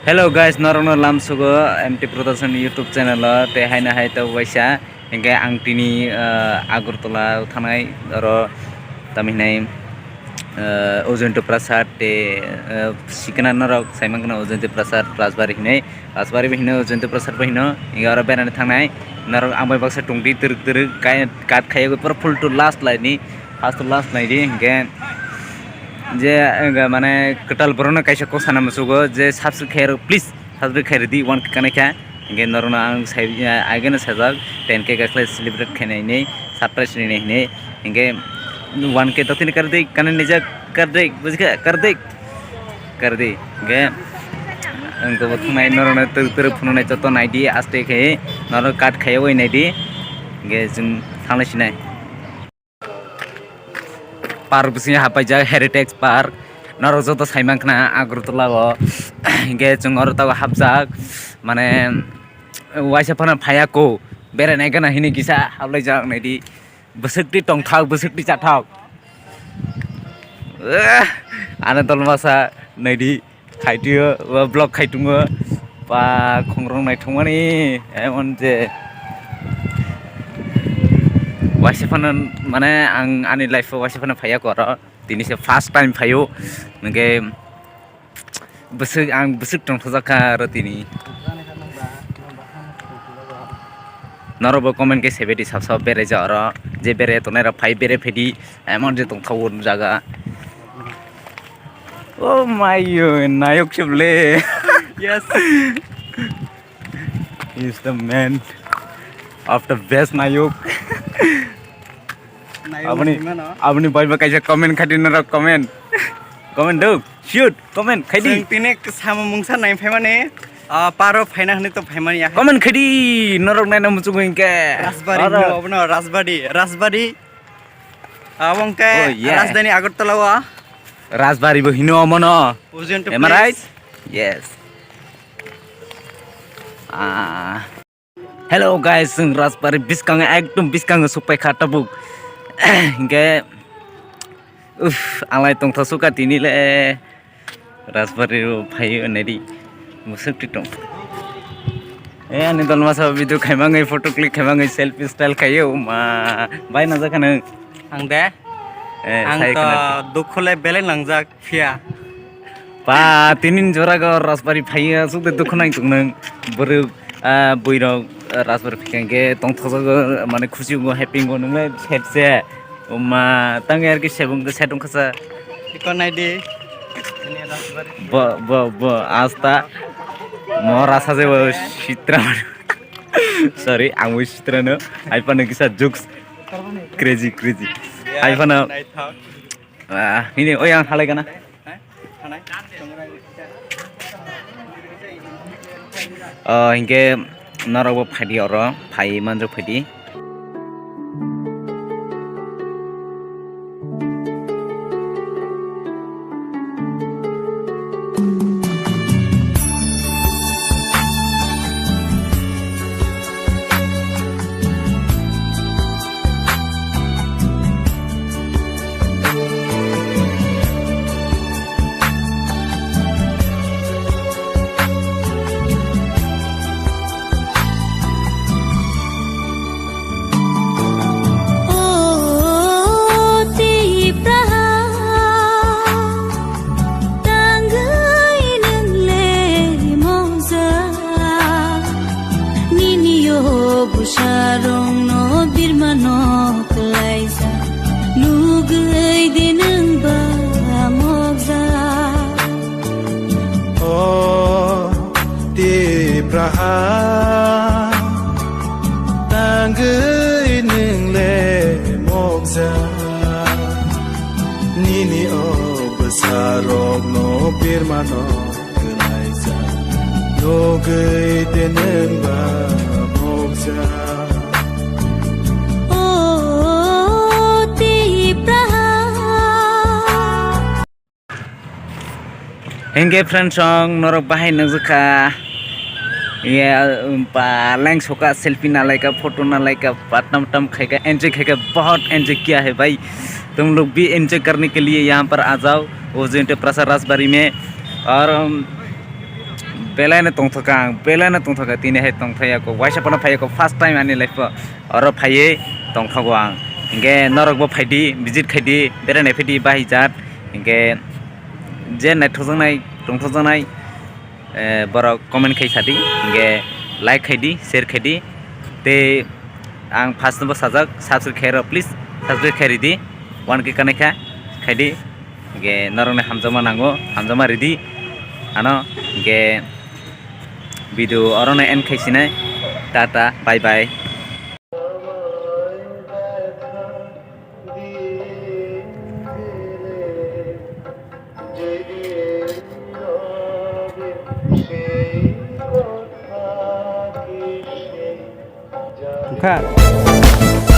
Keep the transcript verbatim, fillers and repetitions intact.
Hello guys, norokno lamsugo M T Production YouTube channel o, tei haino hai tabuk waisa, hinkhe ang tini, ah, Agartala o thangnai, oro tamo hinai, ah, Ujjayanta Prasad tei, ah, sikna norok saimankha Ujjayanta Prasad, Rajbari hinai, Rajbari bo hino, Ujjayanta Prasad bo hino, hinkhe oro berani thangnai, norok ang bai baksa tongdi twrwk twrwk, kai-, kat khaiwi pura full to last laini, first to last naidi, hinkhe je, eh, mane kwtal borokno kaisa kok sana muchugo je subscribe khairok, please subscribe khairidi, one K kanai kha. Hinkhe norokno ang sai, eh, ageno sajak ten K kakle celebrate khainai hinwi, surprise rinai hinwi. Hinkhe one K totini kardi, kanai nijak kardi, bujikha kardi, kardi. Hinkhe ang to thungnai norokno twrwk twrwk phunuknai joto naidi aste khe norok kat khaiwi naidi. Hinkhe chwng thanglai sinai. Park bisingo hapaijak, Heritage Park. Norok joto saimankha Agartala o. Hinkhe chwng oro tabuk hapjak. Mane, waisa phano phaiya ko. Berainai gana hini kisa haplaijak naidi. Bwswk twi tongthok, bwswk twi chathok. Eh, ano tolmasa naidi. Khaitio, o vlog khaitungo, ba khongrong naithokmani, emon je waisa phano, mane ang ani life o waisa phano phaiya koro, tini se first time phaio, hinkhe bwswk, ang bwswk tongthokjak kha aro tini. Norokbo comment khe sebedi sab sab beraijak oro, je berai tongnai rok phai berai phaidi, emon je tongthok o jaga. Oh my, yo, nayok se ble. Yes. He is the man of the best nayok. Nayok aboni, hinmano. Aboni bai ba kaisa comment khaidi norok comment. Comment do. Shoot. Comment khaidi. Chwng tini sama mungsa nai phaimani, ah, paro phaina hwnwi to phaimani ya. Comment khaidi norok naina muchungo hinkhe. Rajbari oro. Hino, obono Rajbari, Rajbari. Abo hwnkhe oh, yeah. Rajdhani Agartala o. Rajbari bo hino omono. Ujjayanta Place. Am I right? Yes. Ah. Hello guys, chwng Rajbari biskango, ekdom biskango sokpai kha tabuk. Hinkhe, uff, alai tongthok sukha tini le. Rajbari o phaio naidi. Musuk twi tong. Eh, ani dolma sa video khaimangwi, photo click khaimangwi, selfie style khaio, ma. Bai najak kha nang. Ang de? Eh, ang to dukhu le belai nangjak phiya. Ba, tini ni jora go Rajbari phaio, asuk de dukhu nang tung nang. Bwrwk, ah, bwrwk, ah, Rajbari phaikha hinkhe tongthok jago, mane khusi wngkha, happy wngkha, nung le sep se. Oma, tang yar ki sebung de setung khasa. Iko nai di. Bo, bo, bo, asta. Mora saje bo sitra. Sorry, ang bo sitra no. Ai pano kisa jokes. Crazy, crazy. Ai pano. Ah, ini, oh, yang halai kana. Oh, hinkhe norokbo phaidi oro, phai manjak phaidi. O Tipraha, tangwi nwng le mokja, nini o bwsarokno birmano klaijak, nugwi de nwng ba mokjak. O Tipraha, tangwi nwng le mokjak, nini o bwsarokno birmano klaijak, nugwi de nwng ba mokjak. O Tipraha. Hinkhe friends song norok bahai nukjakha. Ya, um, pa leng soka selfie nalaika, photo nalaika, patnam tam khaika, enjoy khaika, bahut enjoy kiya hai bhai. Tum log bhi enjoy karne ke liye yahan par aa jao, Ujjayanta Prasad Rajbari mein. Aur, um, Belai no tongthok ang, belai no tongthok ang, tini hai tongthok ya kok, waisa phano phai ya kok, first time ani life o oro phaiwi tongthogo ang. Hinkhe norok bo phaidi, visit khaidi, berai nai phaidi, bahai jat. Hinkhe je naithokjaknai, tongthokjaknai, eh, borok comment khai sadi, hinkhe like khaidi, share khaidi, tei ang first no bo sajak, subscribe khairok, please subscribe khai ridi, one K kanai kha, khaidi. Hinkhe norokni hamjakma nango, hamjakma ridi ano. Hinkhe video orono end khaisinai. Tata, bye bye. Wngkha.